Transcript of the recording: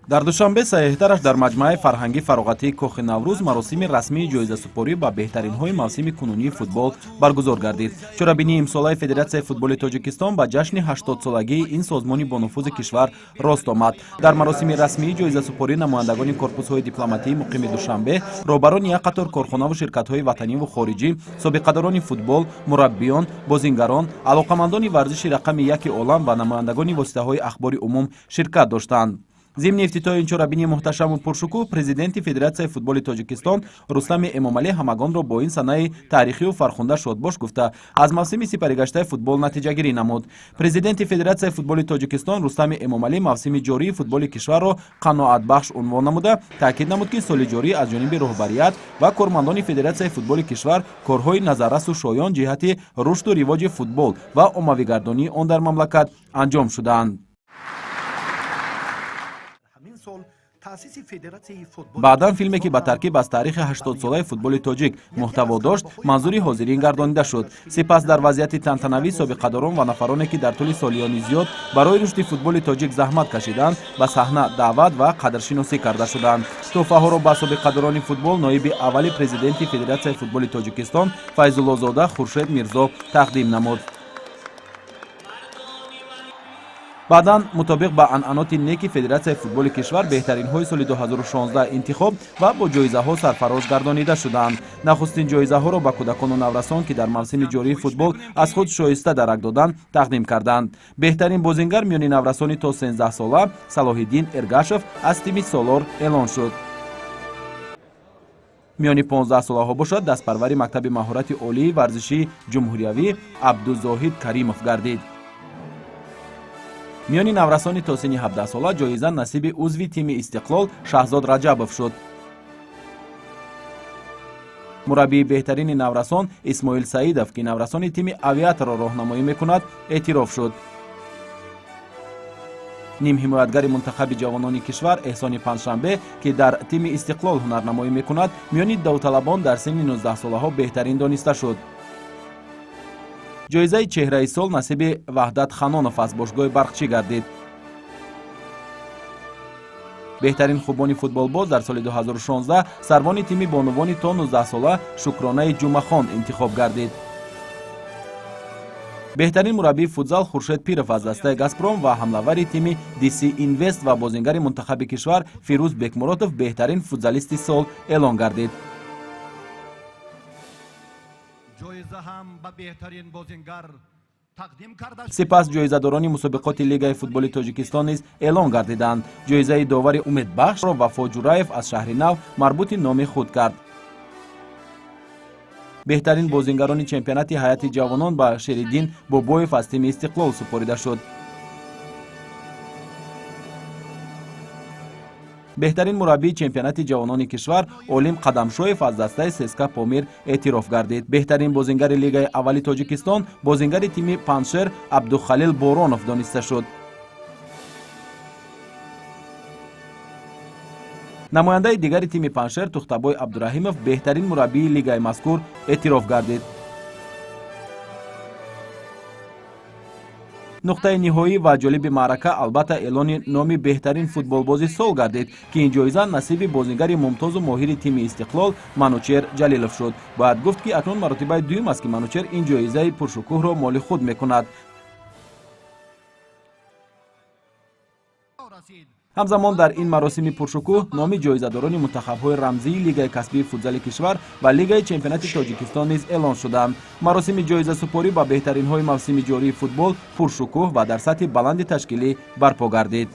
Дар Душанбе, саҳиҳтараш дар маҷмӯаи фарҳангӣ фароғатии Кохи Наврӯз, маросими расмии ҷоизасупорӣ ба беҳтаринҳои мавсими кунунии футбол баргузор гардид. Чорабинии имсолаи Федератсияи футболи Тоҷикистон ба ҷашни 80-солагии ин созмони бонуфузи кишвар рост омад. Дар маросими расмии ҷоизасупорӣ намояндагони корпусҳои дипломатии муқими Душанбе, роҳбарони як қатор корхонаву ширкатҳои ватаниву хориҷӣ, собиқадорони футбол, мураббиён, бозингарон, алоқамандони варзиши рақами яки олам ва намояндагони воситаҳои ахбори умум ширкат доштанд. Зимни ифтитоҳи ин чорабинии муҳташаму пуршукӯҳ, президенти Федератсияи футболи Тоҷикистон Рустами Эмомалӣ ҳамагонро бо ин санаи таърихию фархунда шодбош гуфта, аз мавсими сипаригаштаи футбол натиҷагирӣ намуд. Президенти Федератсияи футболи Тоҷикистон Рустами Эмомалӣ мавсими ҷории футболи кишварро қаноатбахш унвон намуда, таъкид намуд, ки соли ҷорӣ аз ҷониби роҳбарият ва кормандони Федератсияи футболи кишвар корҳои назаррасу шоён ҷиҳати рушду ривоҷи футбол ва оммавигардонии он дар мамлакат анҷом шудаанд. Баъдан филме, ки ба таркиб аз таърихи 80-солаи футболи тоҷик муҳтаво дошт, манзури ҳозирин гардонида шуд. Сипас дар вазъияти тантанавӣ собиқадорон ва нафароне, ки дар тӯли солиёни зиёд барои рушди футболи тоҷик заҳмат кашиданд, ба саҳна даъват ва қадршиносӣ карда шуданд. Тӯҳфаҳоро ба собиқадорони футбол ноиби аввали президенти Федератсияи футболи Тоҷикистон Файзуллозода Хуршед Мирзо тақдим намуд. Баъдан, мутобиқ ба анъаноти неки Федератсияи футболи кишвар, беҳтаринҳои соли 2016 интихоб ва бо ҷоизаҳо сарфароз гардонида шуданд. Нахустин ҷоизаҳоро ба кӯдакону наврасон, ки дар мавсими ҷории футбол аз худ шоиста дарак доданд, тақдим карданд. Беҳтарин бозингар миёни наврасони то 13 сола Салоҳиддин Эргашев аз тими Солор эълон шуд. Миёни 15-солаҳо бошад, дастпарвари мактаби маҳорати олии варзишии ҷумҳуриявӣ Абдузоҳид Каримов гардид. Миёни наврасони то синни 17-сола ҷоиза насиби узви тими Истиқлол Шаҳзод Раҷабов шуд. Мураббии беҳтарини наврасон Исмоил Саидов, ки наврасони тими Авиаторро роҳнамоӣ мекунад, эътироф шуд. Нимҳимоятгари мунтахаби ҷавонони кишвар Эҳсони Панҷшанбе, ки дар тими Истиқлол ҳунарнамоӣ мекунад, миёни довталабон дар синни 19-солаҳо беҳтарин дониста шуд. Ҷоизаи чеҳраи сол насиби Ваҳдат Ханонов аз бошгоҳи Барқчӣ гардид. Беҳтарин хубони футболбоз дар соли 2016 сарвони тими бонувони то 19-сола Шукронаи Ҷумахон интихоб гардид. Беҳтарин мураббии футзал Хуршед Пиров аз дастаи Газпром ва ҳамлавари тими Dc Инвест ва бозингари мунтахаби кишвар Фирӯз Бекмуротов беҳтарин футзалисти сол эълон гардид. Сипас ҷоизадорони мусобиқоти Лигаи футболи Тоҷикистон низ эълон гардиданд. Ҷоизаи довари умедбахшро Вафо Ҷураев аз шаҳри Нав марбути номи худ кард. Беҳтарин бозингарони чемпионати ҳайати ҷавонон ба Шериддин Бобоев аз тими Истиқлол супорида шуд. Беҳтарин мураббии чемпионати ҷавонони кишвар Олим Қадамшоев аз дастаи ССК Помир эътироф гардид. Беҳтарин бозингари Лигаи аввали Тоҷикистон бозингари тими Панҷшер Абдухалил Боронов дониста шуд. Намояндаи дигари тими Панҷшер Тухтабой Абдураҳимов беҳтарин мураббии лигаи мазкур эътироф гардид. Нуқтаи ниҳоӣ ва ҷолиби маърака, албатта, эълони номи беҳтарин футболбози сол гардид, ки ин ҷоиза насиби бозингари мумтозу моҳири тими Истиқлол Манучер Ҷалилов шуд. Бояд гуфт, ки акнун маротибаи дуюм аст, ки Манучер ин ҷоизаи пуршукӯҳро моли худ мекунад. Ҳамзамон дар ин маросими пуршукӯҳ номи ҷоизадорони мунтахабҳои рамзии Лигаи касбии футзали кишвар ва Лигаи чемпионати Тоҷикистон низ эълон шуданд. Маросими ҷоизасупорӣ ба беҳтаринҳои мавсими ҷории футбол пуршукӯҳ ва дар сатҳи баланди ташкилӣ барпо гардид.